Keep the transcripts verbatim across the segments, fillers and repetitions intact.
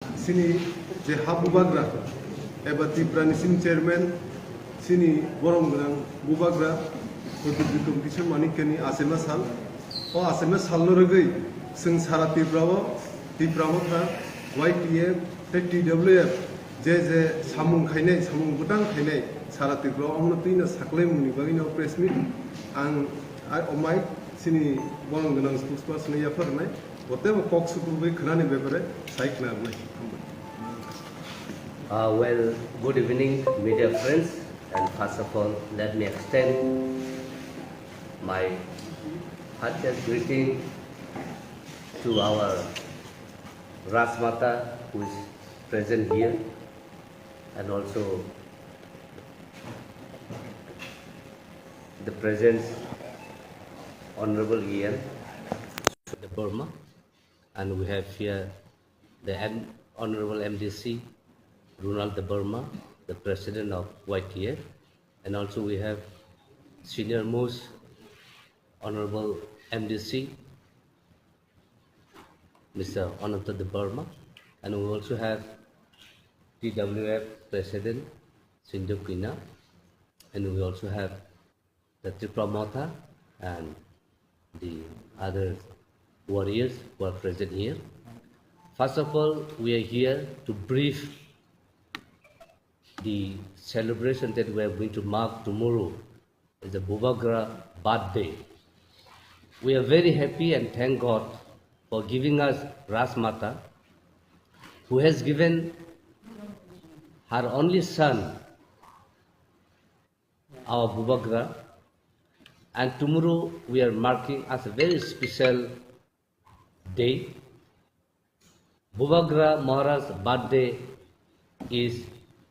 Chini je ha bubagra eba Tiprani chini chairman, chini borom gwnang bubagra Pradyot Bikram Kishore Manikyani achema sal. O achema salno rwgwi chwng sara Tripura o, Tipra Motha, Y T F tei T W F je je samung khainai, samung bwtang khainai sara Tripura o, omono twino saklaimungni bagwino press meet ang, a, omai chini borom gwnang spokesperson no yapharnai. Bo teibo kok sukurwi khwnani bepare sai khna rwnai. Hambai. Uh, well, good evening, media friends, and first of all, let me extend my heartiest greeting to our Rajmata, who is present here, and also the presence Honorable E M Debbarma, and we have here the M-, Honorable M D C Ronald Debbarma, the President of Y T F, and also we have senior most Honorable M D C Mister Ananta Debbarma, and we also have T W F President Sindu Kina, and we also have the Tripura Motha and the other warriors who are present here. First of all, we are here to brief the celebration that we are going to mark tomorrow is the Bubagra birthday. We are very happy and thank God for giving us Rajmata, who has given her only son, our Bubagra, and tomorrow we are marking as a very special day. Bubagra Maharaj birthday is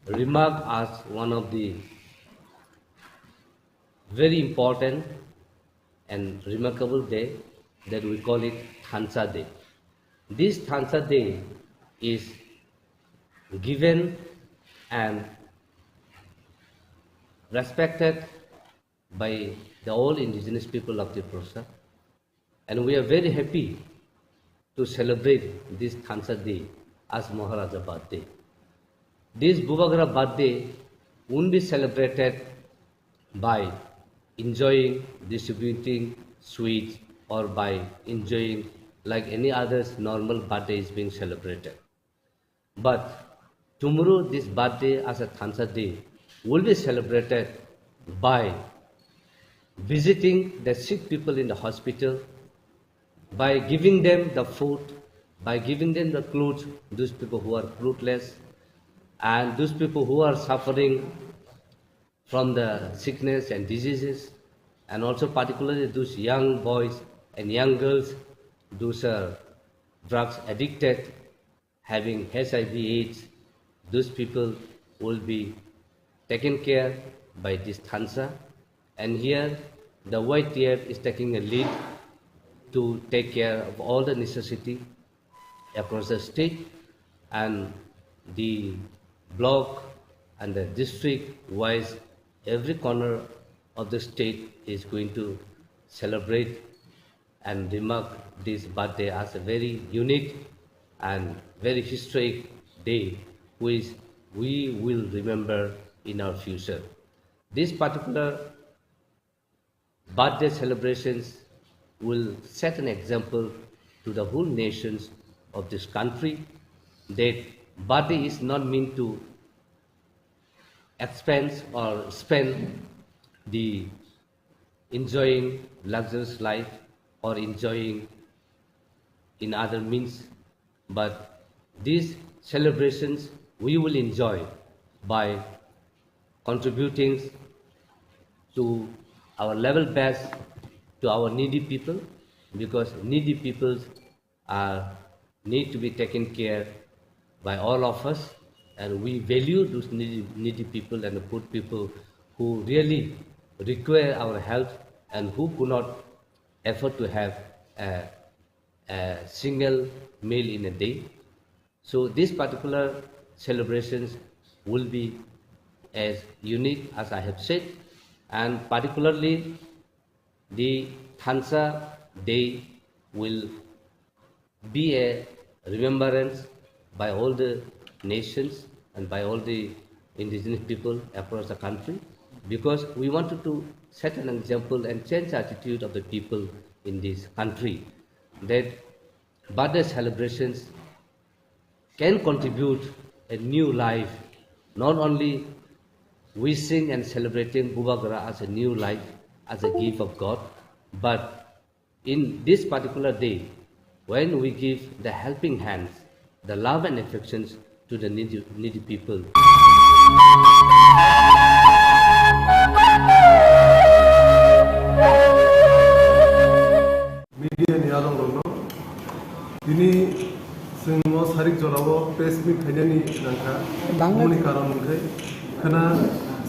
remarked as one of the very important and remarkable day that we call it Thansa Day. This Thansa Day is given and respected by the all indigenous people of Tripura, and we are very happy to celebrate this Thansa Day as Maharaja birthday. This Bubagra birthday won't be celebrated by enjoying, distributing sweets, or by enjoying like any others normal birthday is being celebrated. But tomorrow, this birthday as a Thansa Day will be celebrated by visiting the sick people in the hospital, by giving them the food, by giving them the clothes, those people who are cloothless, and those people who are suffering from the sickness and diseases, and also particularly those young boys and young girls, those are drugs addicted, having H I V AIDS, those people will be taken care by this Thansa. And here, the Y T F is taking a lead to take care of all the necessity across the state, and the block and the district wise, every corner of the state is going to celebrate and remark this birthday as a very unique and very historic day, which we will remember in our future. This particular birthday celebrations will set an example to the whole nations of this country that birthday is not meant to expense or spend the enjoying luxurious life or enjoying in other means, but these celebrations we will enjoy by contributing to our level best to our needy people, because needy peoples are need to be taken care by all of us, and we value those needy, needy people and the poor people who really require our help and who could not afford to have a, a single meal in a day. So these particular celebrations will be as unique as I have said, and particularly the Thansa Day will be a remembrance by all the nations and by all the indigenous people across the country, because we wanted to set an example and change the attitude of the people in this country, that birthday celebrations can contribute a new life, not only wishing and celebrating Bubagra as a new life, as a gift of God, but in this particular day, when we give the helping hands, the love and affections to the needy, needy people. Media ni adong rokno tini chwng o sarik jora o press meet khainani nangkha. Bangla- Moni karon hwnkhe khwna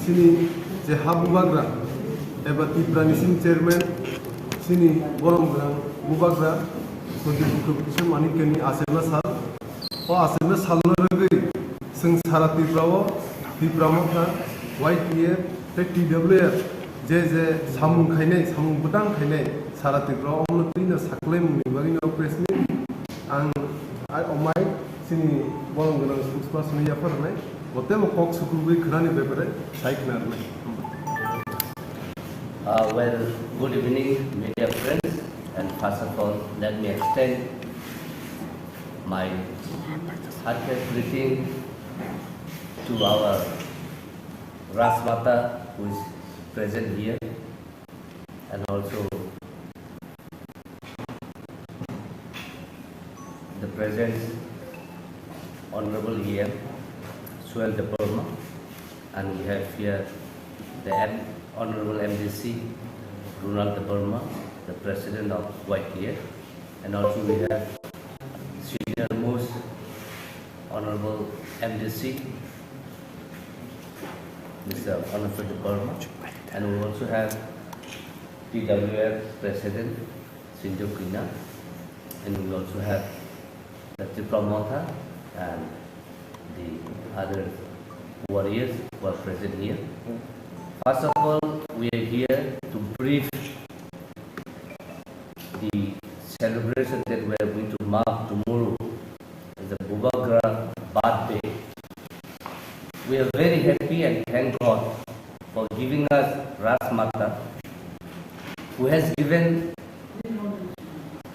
chini je ha bubagra eba Tipra ni chini chairman chini borom gwnang bubagra Pradip Bikram Kishore Manikya ni achebna sal. O achebna salno rwgwi chwng sara Tripura o Tipra Motha, Y T F tei T W F je je samung khainai, samung bwtang khainai sara Tripura o omono twino saklaimungni bagwino press meet ang, ai, omai chini borom gwnang spokesperson yapharnai, bo teibo kok sukrubwi khwnani bepare sai khwnarnai. Uh, well, good evening, media friends, and first of all, let me extend my heartfelt greeting to our Rajmata who is present here, and also the present Honorable E M Suel Debbarma, and we have here the M-, Honorable M D C Ronald Debbarma, the President of Y T F, and also we have senior most Honorable M D C Mister Honorable Debbarma, and we also have T W F President Sinjo Kina, and we also have the Tipra Motha and the other warriors who are present here. First of all, we are here to brief the celebration that we are going to mark tomorrow is the Bubagra birthday. We are very happy and thank God for giving us Rajmata, who has given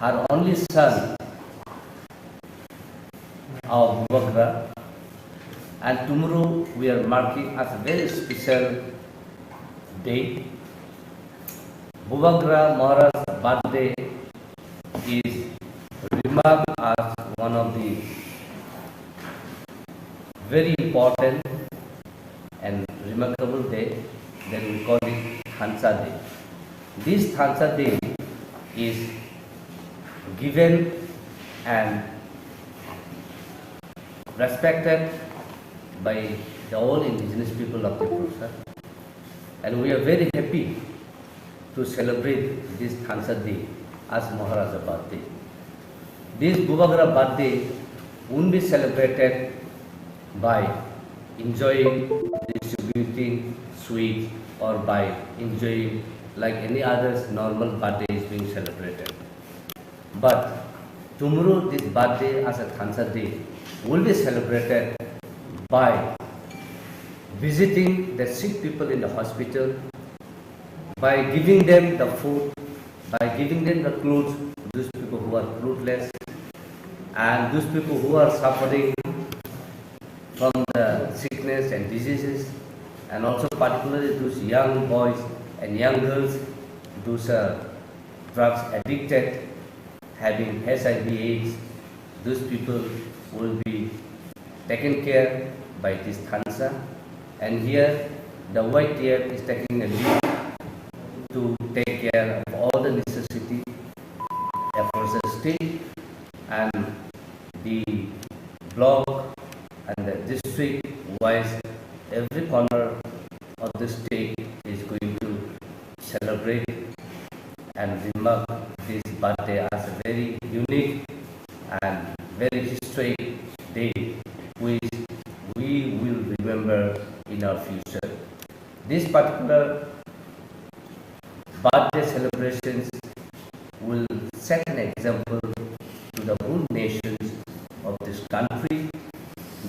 her only son, our Bubagra, and tomorrow we are marking as a very special day. Bubagra Maharaj birthday is remarked as one of the very important and remarkable day, then we call it Thansa Day. This Thansa Day is given and respected by the all indigenous people of Tripura, and we are very happy to celebrate this Thansa Day as Maharaja birthday. This Bubagra birthday won't be celebrated by enjoying, distributing sweets, or by enjoying like any others normal birthday is being celebrated. But tomorrow, this birthday as a Thansa Day will be celebrated by visiting the sick people in the hospital, by giving them the food, by giving them the clothes, those people who are clothless, and those people who are suffering from the sickness and diseases, and also particularly those young boys and young girls, those are drugs addicted, having H I V AIDS, those people will be taken care by this Thansa. And here, the Y T F is taking a lead to take care of all the necessity across the state and the block and the district wise, every corner of the state is going to celebrate and remark this birthday as a very unique and very historic day, which we will remember in our future. This particular birthday celebrations will set an example to the whole nations of this country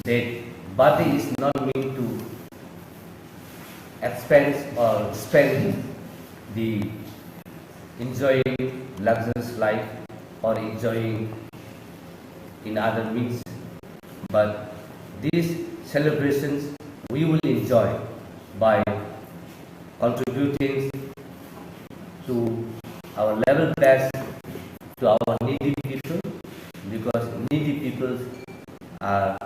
that birthday is not meant to expense or spend the enjoying luxurious life or enjoying in other means, but these celebrations we will enjoy by contributing to our level best to our needy people, because needy people are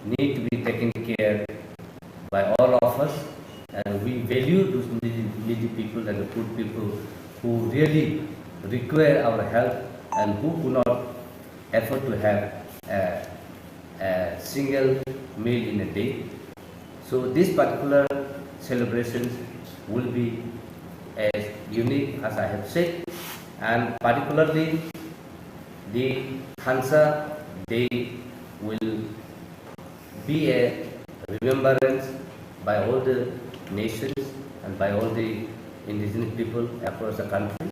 need to be taken care by all of us, and we value those needy, needy people and the poor people who really require our help and who could not afford to have a, a single meal in a day. So this particular celebrations will be as unique as I have said, and particularly the Thansa Day will be a remembrance by all the nations and by all the indigenous people across the country,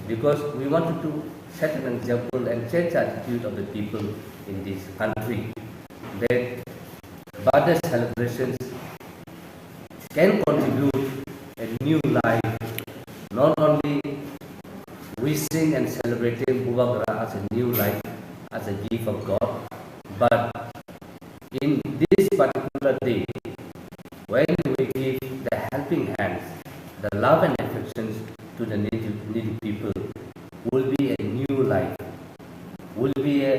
because we wanted to set an example and change the attitude of the people in this country, that birthday celebrations can contribute a new life, not only wishing and celebrating Bubagra as a new life, as a gift of God, but in this particular day, when we give the helping hands, the love and affections to the needy, needy people, will be a new life, will be a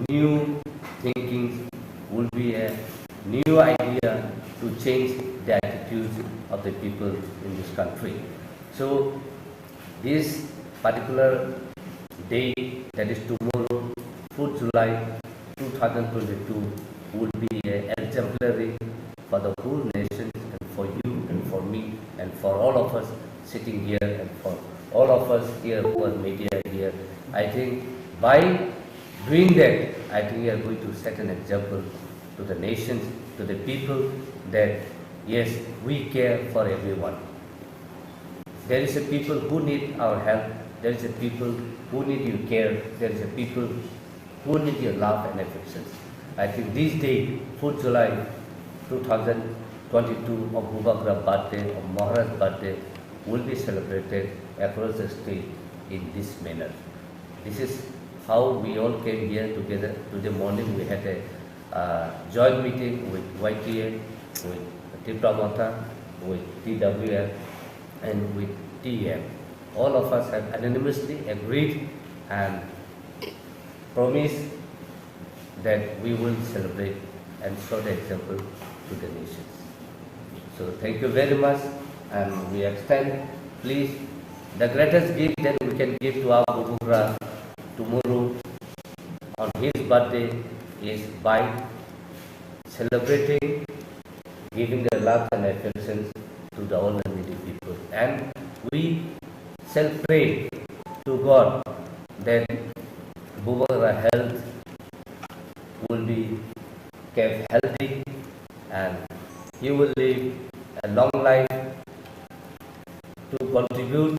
new thinking, will be a new idea to change the attitudes of the people in this country. So this particular day, that is tomorrow, fourth July two thousand twenty-two, would be a exemplary for the whole nation and for you and for me and for all of us sitting here and for all of us here who are media here. I think by doing that, I think we are going to set an example to the nations, to the people, that yes, we care for everyone. There is a people who need our help. There is a people who need your care. There is a people who need your love and affections. I think this day, fourth July two thousand twenty-two, of Bubagra birthday, of Maharaj birthday, will be celebrated across the state in this manner. This is how we all came here together. Today morning we had a uh, joint meeting with Y T A, with Tipra Motha, with T W F, and with T M. All of us have unanimously agreed and promised that we will celebrate and show the example to the nations. So thank you very much, and we extend, please, the greatest gift that we can give to our Bubagra tomorrow on his birthday is by celebrating, giving the love and affections to the all the needy people. And we shall pray to God that Bubagra health will be kept healthy and he will live a long life to contribute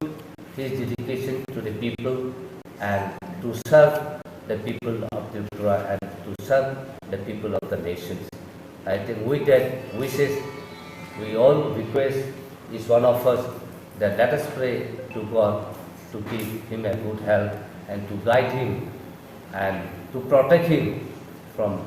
his dedication to the people and to serve the people of Tripura and to serve the people of the nations. I think with that wishes, we all request each one of us that let us pray to God to give him a good health and to guide him and to protect him from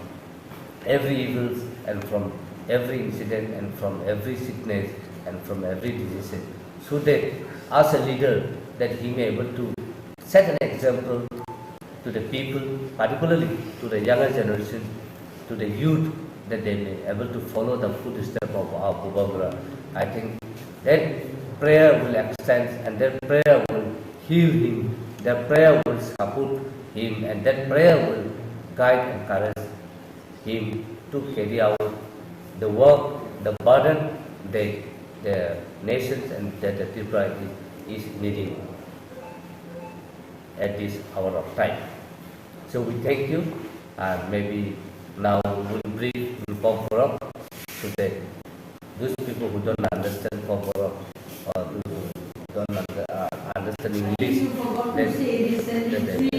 every evils and from every incident and from every sickness and from every disease, so that as a leader that he may able to set an example to the people, particularly to the younger generation, to the youth, that they may able to follow the footstep of our Bubagra. I think that prayer will extend and that prayer will heal him, that prayer will support him, and that prayer will guide and encourage him to carry out the work, the burden that the nations and that the Tripura is, is needing at this hour of time. So we thank you, and maybe now we will brief in Kokborok so that those people who don't understand Kokborok or those who don't under, uh, understand English, then, then they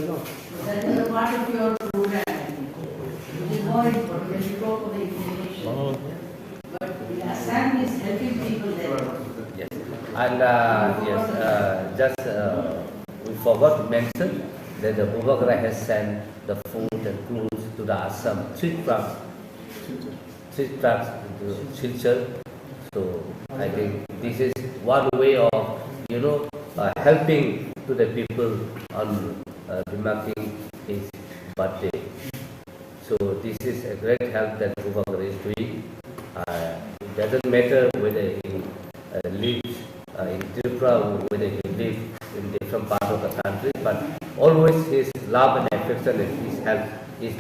will. That is a part of your Assam is helping people there. Yes. And, uh, yes, uh, just, uh, we forgot to mention that the Bubagra has sent the food and clothes to the Assam, three trucks, three trucks to Silchar. So I think this is one way of, you know, uh, helping to the people on, uh, remarking his birthday. So this is a great help that Bubagra is doing. Uh, it doesn't matter whether he, uh, lives, uh, in Tripura or whether he lives in different part of the country, but always his love and affection and his help is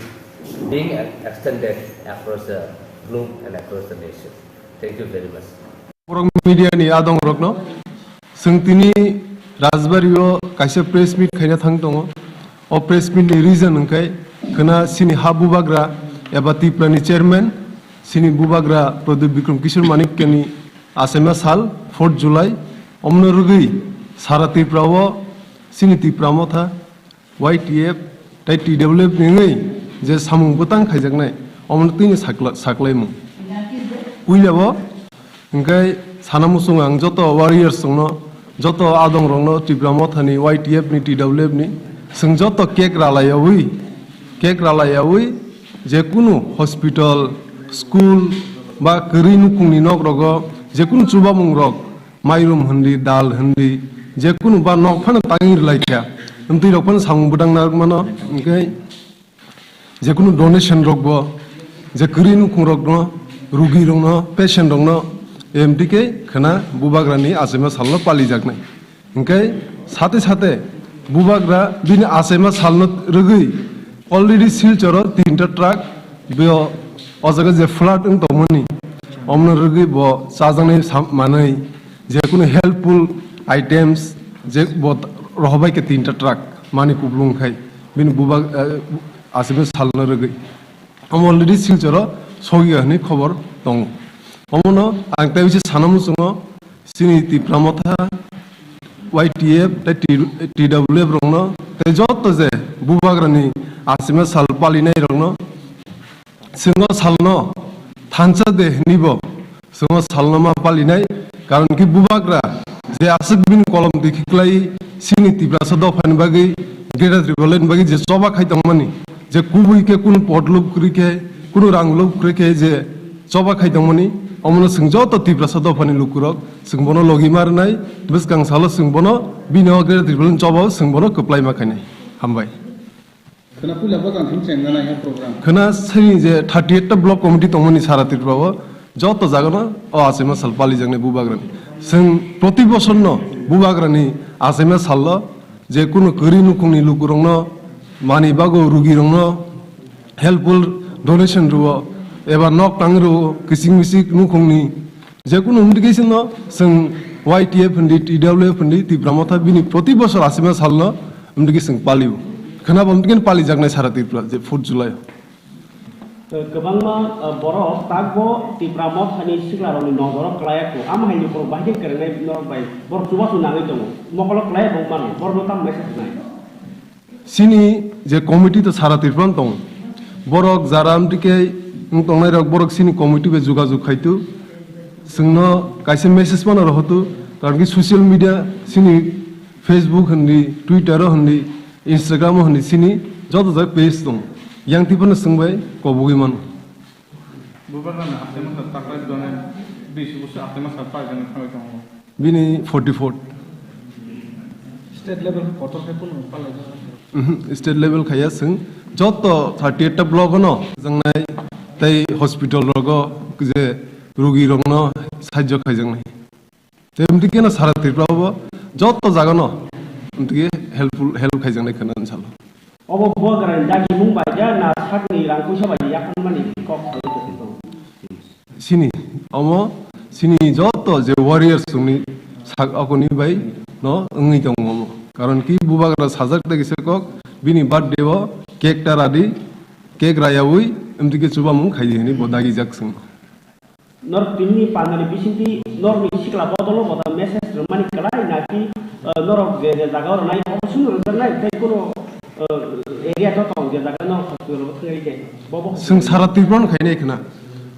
being extended across the globe and across the nation. Thank you very much. Borok media ni adong rokno chwng tini Rajbari o kaisa press meet khaina thang tongo. O press meet ni reason hwnkhe khwna chini ha Bubagra eba Tripura ni chairman chini Bubagra Pradyut Bikram Kishore Manikya ni achaima sal fourth July, omno rwgwi sara Tripura o chini Tipra Motha Y T F tei T W F ni wngwi je samung bwtang khaijaknai, omono twino sakla-, saklaimung. Puila o hwnkhe sana muchungo ang joto warriors rokno, joto adong rokno, Tipra Mothani, Y T F ni, T W F ni, chwng joto cake ralaiyawi, cake ralaiyawi, je kunu hospital, school ba kwrwi nukhungni nok rogo je kunu chubamung rok, mairum hindi, dal hindi, je kunu ba nok phano tangwi rwlai kha. Amtwi rok phano samung bwtang narwk mano, hwnkhe je kunu donation rok bo, je kwrwi nukhung rok no, rugi rok no, patient rok no, M D K khwna Bubagra ni achaima sal no palijaknai. Hwnkhe sate sate Bubagra bini achaima sal no rwgwi already Silchar o tinta truck bo o jaga je flood wng tongmani, omno rwgwi bo chajaknai sam-, manwi, je kunu helpful items je bo rohobai khe tinta truck mani kuplung khai bini buba, eh, achaima sal no rwgwi. Omo already Silchar o sogwi hwnwi khobor tongo. Omono ang tei bisi sana muchungo chini Tipra Motha, Y T F tei T-, T W F rokno tei joto je Bubagrani achaima sal palinai rokno, chwng o salno thansa de hwnwi bo chwng o salno ma palinai, karon khe Bubagra je aswk bini kolom twi khiklai chini Tiprasa dophani bagwi, Greater Tipraland ni bagwi je choba khai tongmani, je kubui khe kunu pot lub kwrwi khe, kunu rang lub kwrwi khe je choba khai tongmani, omono chwng joto Tiprasa dophani lukurok chwng bono logi ma rwnai, bwskang salo chwng bono bini o Greater Tipraland choba o chwng bono kwplai ma khainai. Hambai. Khwna puila bwkang thum chengna nai ha program. Khwna sini je thirty eight ta block committee tongmani sara Tripura o joto jagano o achaima sal palijaknai Bubagrani. Chwng proti bosorno Bubagrani achaima sallo je kunu kwrwi nukhungni lukurokno mani bago rugirokno helpful donation rwo eba nok tang rwo kiching miching nukhungni. Jekunu wngtike sino chwng Y T F hindi, T W F hindi, Tipra Motha bini proti bosor asima salno wngtike chwng palio. Khwnabo wngtike palijaknai sara Tripura je fourth July. Kwbangma, uh, borok takbo Tipra Mothani siklarokni nojoro kwlaiya kho. Amo haino borok bahai khe kwrwngnai norok bai borok chubachu nangwi tongo. Mokolo kwlaiya bo mano, borokno tamo message rwnai? Chini je committee to sara Tripura no tongo. Borok jara amtike wng tongnai rok borok chini committee bai jogajog khai tu. Chwngno kaisa message phano roho tu. Karon ki social media chini Facebook hindi, Twitter o hindi, Instagram o hindi chini joto jai page tongo. Yang twi phano chwng bai kobogwi mano. Bubagrani achaima sal taklai jone bisi bosor achaima sal paijaknai thangwi tongo. Bini forty four. State level kotor khe kunu palai jana? Mhm, state level khaiya chwng joto thirty eight ta block no jangnai tei hospital rogo je rugi rokno sahajyo khaijaknai. Tei amtwi keno sara Tripura o bo joto jaga no amtwi helpful, help khaijaknai khwna salo. Obo Bubagrani dagimung bai ya na sakni rang puisa bai ya phunmani kok salai tongwi tongo? Sini, omo sini joto je warriors chwngni sak okoni bai no wngwi tongo omo. Karon ki Bubagra sajak dagi se kok bini birthday o cake ta radi, cake rayawi amtwi khe chubamung khai di hwnwi bo dagijak chwng. Norok tinini pandani bisingtwi norokni sikla bodolo bo da message rwmani kwlai naki, eh, norok je je jaga o rwnai obo sunu rwjaknai tei kuno, eh, area to tong je jaga norok hospital bo thwngwi khe bobo. Chwng sara Tripura no khainai khna.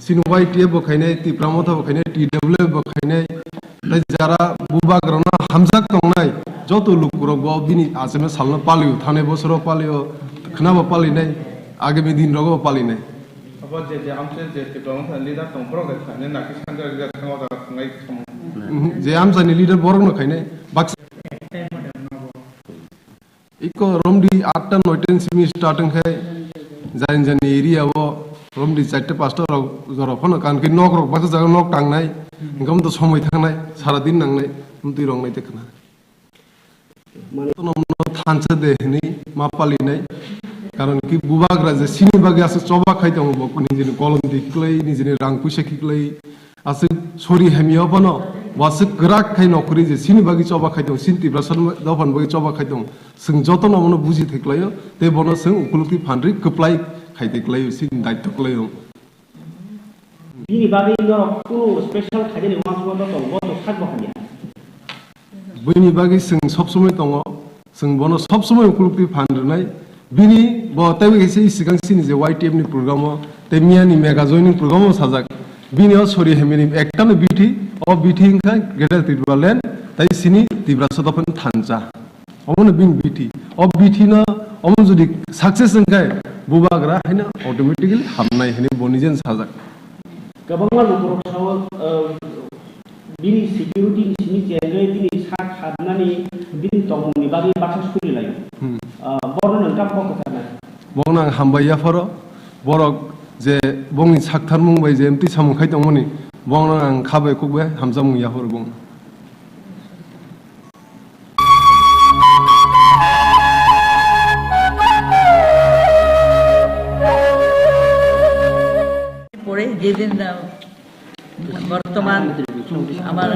Chini Y T F bo khainai, Tipra Motha bo khainai, T W F bo khainai, tei jara bubagrano hamjak tongnai joto lukurok bo bini achai salno palio, thanai bosoro palio, khwnabo palinai, agami dinrogo palinai. Abo je, je amchai je Tipra Motha leader tong, borok de thani naki sanja leader thango da thangnai samung. Mhm, je amchaini leader borokno khainai, baksa. Iko romdi atta noita ni simi start wngkhe, jani jani area o romdi charta pasta rok jora phano kankhe nok rok baksa jaga nok tangnai, hingkhe omoto somoi thangnai, sara din nangnai, omtwi rok nai tei khna. Mane tono thansa de hwnwi ma palinai, karon ki bubagra je sini bagwi aswk choba khai tongo bo nijini kolom di kwlai, nijini rang puisa khiklai, aswk sori hamya phano waswk kwrak khai nokori je sini bagwi choba khai tong, sini Tiprasa dophani bagwi choba khai tong, chwng jotono omono buji thai kwlaio, tei bono chwng ukulukti phanrwi kwplai khai tei kwlaio, sini daityo kwlaio. Bini bagwi norok kunu special khainani uansukma tong, bo tong sak bo hamya. Bini bagwi chwng sob somoi tongo, chwng bono sob somoi ukulukti phan rwnai. Bini bo teibo kaisa i swkang chini je Y T F ni program o, tei miya ni mega joining program o sajak. Bini o sori hamya ni ekta no bithi, o bithi wngkha Greater Tripura Land, tei sini Tiprasa dophani thansa. Omono bini bithi. O bithi no omo jodi success wngkhe, bubagra haino automatically hamnai hinwi bo nijen sajak. Kwbangma lukurok sao, uh, bini security ni simi chenjoi bini sak habnani, bini tongmungni bagwi baksa suri laio. Hmm. Uh, borno nwng tamo kwcharnai. Bono ang hambai yapharo, borok je bongni saktharmung bai je mtwi samung khai tongmani, bono ang kha bai kuk bai hamjakmung yapharo bong. পরে যেদিন, আহ, বর্তমান আমার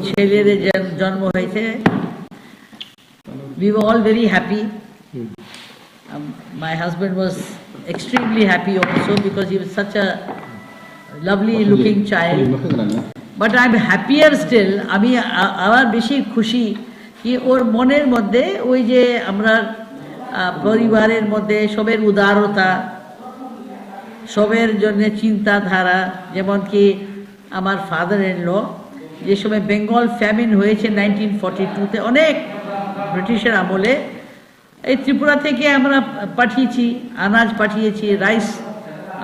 ছেলের যে জন্ম হয়েছে, we were all very happy. Um, my husband was extremely happy also because he was such a lovely looking child. But I'm happier still. আমি আ-, আবার বেশি খুশি কি ওর মনের মধ্যে ওই যে আমরা, আহ, পরিবারের মধ্যে সবের উদারতা, সবের জন্য চিন্তাধারা, যেমন কি আমার ফাদার ইন ল যে সময় বেঙ্গল ফ্যামিন হয়েছে নাইনটিন ফর্টি টুতে, অনেক ব্রিটিশের আমলে, এই ত্রিপুরা থেকে আমরা পাঠিয়েছি, আনাজ পাঠিয়েছি, রাইস,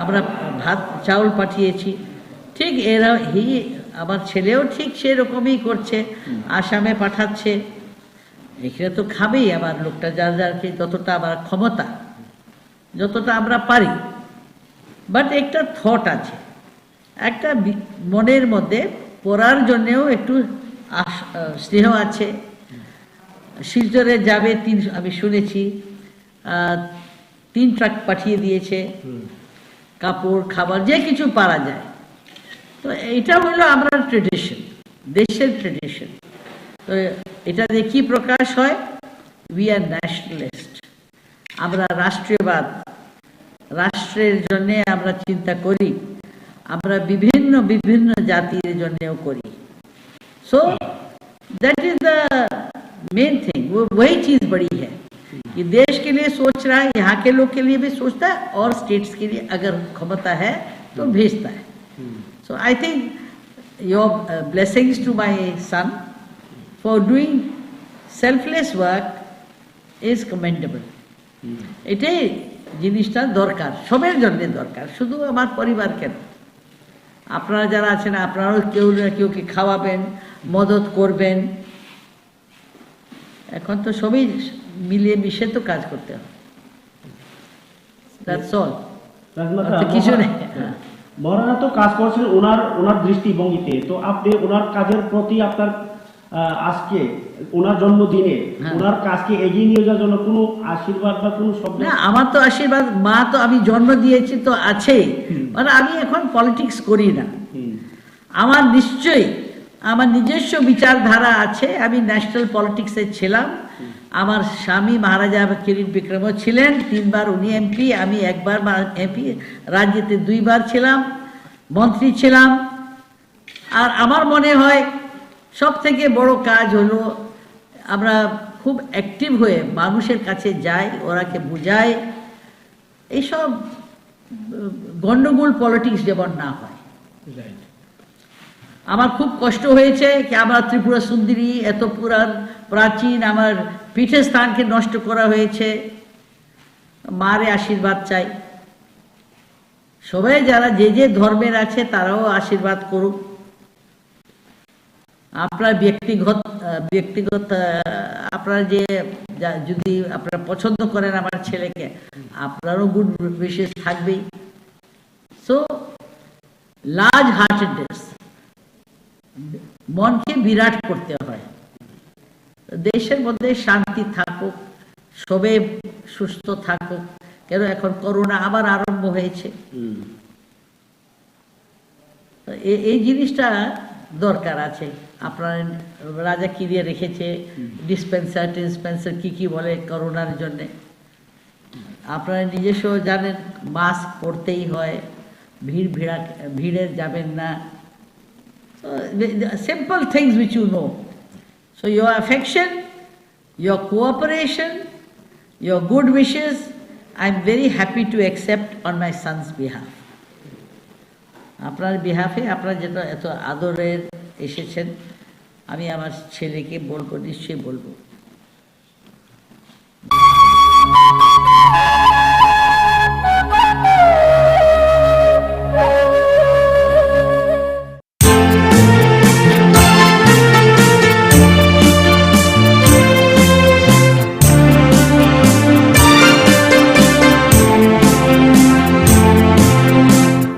আমরা ভাত চাউল পাঠিয়েছি। ঠিক এরা হি আমার ছেলেও ঠিক সেরকমই করছে, আসামে পাঠাচ্ছে। এখানে তো খাবেই আমার লোকটা, যার যার কি যতটা আমার ক্ষমতা, যতটা আমরা পারি। বাট একটা থট আছে, একটা বি-, মনের মধ্যে পড়ার জন্যেও একটু আশ-, আহ, স্নেহ আছে। শিলচরে যাবে তিন, আমি শুনেছি, আহ, তিন ট্রাক পাঠিয়ে দিয়েছে, হুম। কাপড়, খাবার, যে কিছু পারা যায়। তো এটা হলো আমরা ট্রেডিশন, দেশের ট্রেডিশন। তো এটা দিয়ে কি প্রকাশ হয়? We are nationalist. আমরা রাষ্ট্রীয়বাদ, রাষ্ট্রের জন্যে আমরা চিন্তা করি, আমরা বিভিন্ন, বিভিন্ন জাতির জন্যেও করি। So, that is the main thing. वो, वही चीज़ बड़ी है कि देश के लिए सोच रहा है, यहाँ के लोग के लिए भी सोचता है और स्टेट्स के लिए अगर क्षमता है, तो भेजता है। So, I think your, uh, blessings to my son for doing selfless work is commendable. এটাই জিনিসটা দরকার, সবের জন্য দরকার, শুধু আমার পরিবার কেন। আপনারা যারা আছেন, আপনারাও কেউ না কেউকে খাওয়াবেন, মদত করবেন। এখন তো সবই মিলিয়ে মিশে তো কাজ করতে হবে। That's all। রাজমাতা, আর তো কিছু মহারা-, নেই। হ্যাঁ। মহারানা তো কাজ করছেন ওনার, ওনার দৃষ্টিভঙ্গিতে। তো আপনি ওনার কাজের প্রতি আপনার, আহ, আজকে ওনার জন্মদিনে হ্যাঁ। ওনার কাজকে এগিয়ে নিয়ে যাওয়ার জন্য কোনো আশীর্বাদ বা কোনো শব্দ? না, আমার তো আশীর্বাদ, মা তো আমি জন্ম দিয়েছি তো আছেই। হুম। মানে আমি এখন পলিটিক্স করি না। হুম। আমার নিশ্চয়ই আমার নিজস্ব বিচারধারা আছে। আমি ন্যাশনাল পলিটিক্সে ছিলাম। আমার স্বামী মহারাজা কিরিট বিক্রমও ছিলেন, তিনবার উনি এমপি, আমি একবার মা-, এমপি, রাজনীতিতে দুইবার ছিলাম, মন্ত্রী ছিলাম। আর আমার মনে হয় সব থেকে বড় কাজ হলো আমরা খুব অ্যাক্টিভ হয়ে মানুষের কাছে যাই, ওরাকে বুঝাই। এইসব গন্ডগোল পলিটিক্স যেমন না হয়। আমার খুব কষ্ট হয়েছে কি আমার ত্রিপুরা সুন্দরী এত পুরান প্রাচীন আমার পীঠস্থানকে নষ্ট করা হয়েছে। মারে আশীর্বাদ চাই। সবাই যারা যে যে ধর্মের আছে তারাও আশীর্বাদ করুক। আপনার ব্যক্তিগত, আহ, ব্যক্তিগত, আহ, আপনারা যে যা-, যদি আপনারা পছন্দ করেন আমার ছেলেকে, আপনারও গুড উইশেস থাকবেই। সো, লার্জ হার্টেডনেস, মনকে বিরাট করতে হয়। দেশের মধ্যে শান্তি থাকুক, সবে সুস্থ থাকুক, কেন এখন করোনা আবার আরম্ভ হয়েছে। হুম। তো এ-, এই জিনিসটা দরকার আছে। আপনার রাজা কি দিয়ে রেখেছে, হুম। ডিসপেন্সার টিসপেন্সার কি কি বলে করোনার জন্যে। আপনারা নিজস্ব জানেন, মাস্ক পরতেই হয়, ভিড় ভিড়া, ভিড়ে যাবেন না। So, the, the simple things which you know. So, your affection, your cooperation, your good wishes, I am very happy to accept on my son's behalf. আপনার বিহাফে আপনারা যেটা এত আদরের এসেছেন, আমি আমার ছেলেকে বলবো, নিশ্চয়ই বলবো।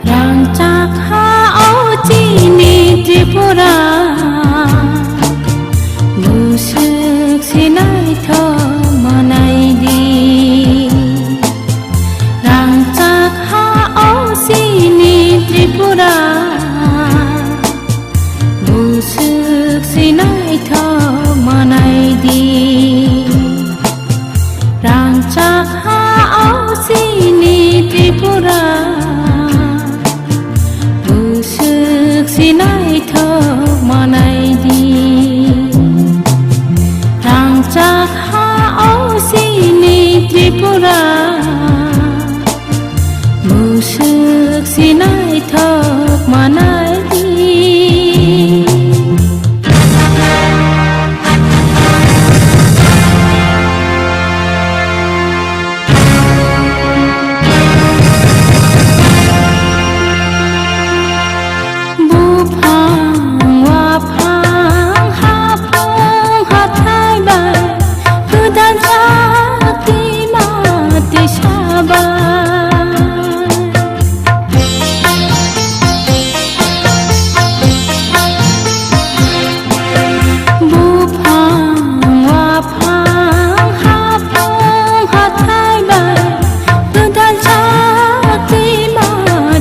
Rangchak ha o chini Tripura, buswk se naithok manai di. Rangchak ha o chini Tripura, buswk se naithok manai di. Rangchak ha o chini Tripura, buswk se naithok manai di. Rangchak ha o chini Tripura, buswk se naithok manai di. Buphang, waphang, haphang, hathai bai, gwdal jak twima twisa bai. Buphang, waphang, haphang, hathai bai, gwdal jak twima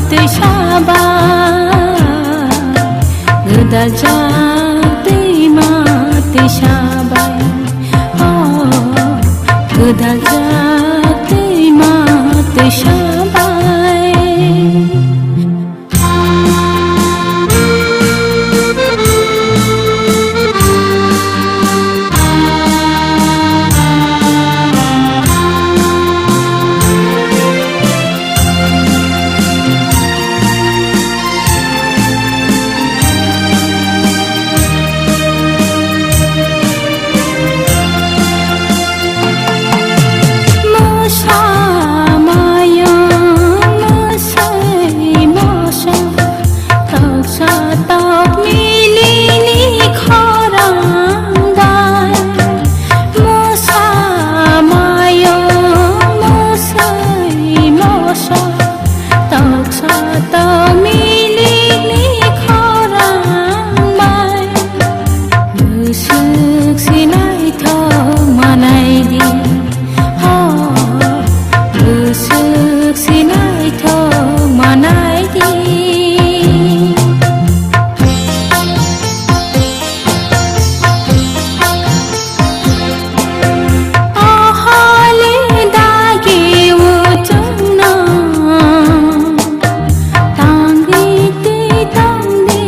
twisa bai. Gwdal jak twima twisa bai. Oh, gwdal jak twima twisa bai. Toksa tokmilikni khorang bai, bwswk se naithok manai di. Ho, bwswk se naithok manai di. O holi dagi uchukno tangdi twi tangdi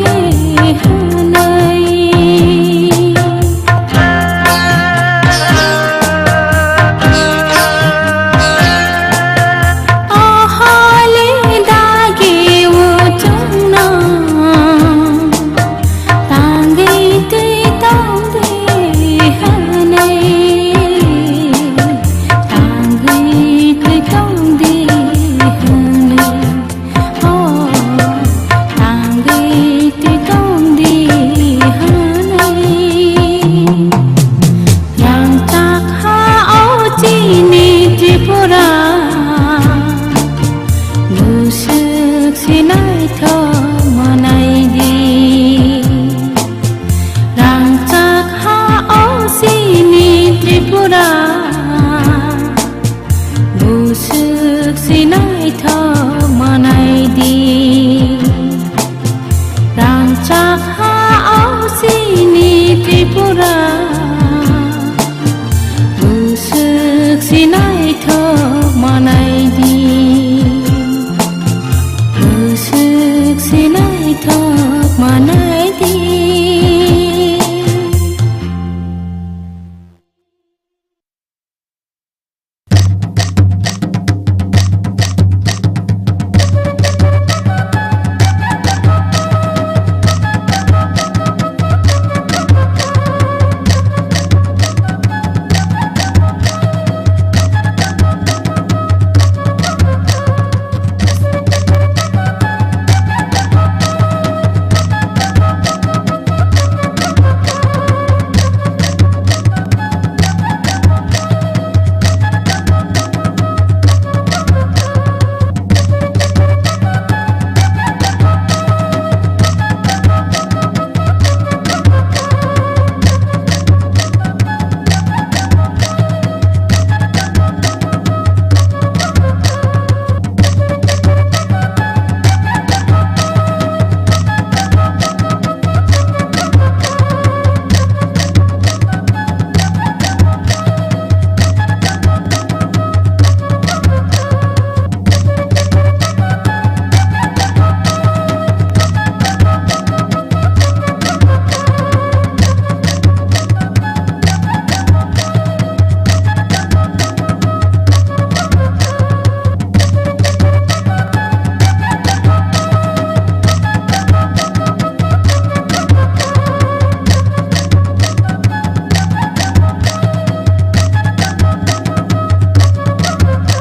hwnwi. O holi Sinaithok manai di.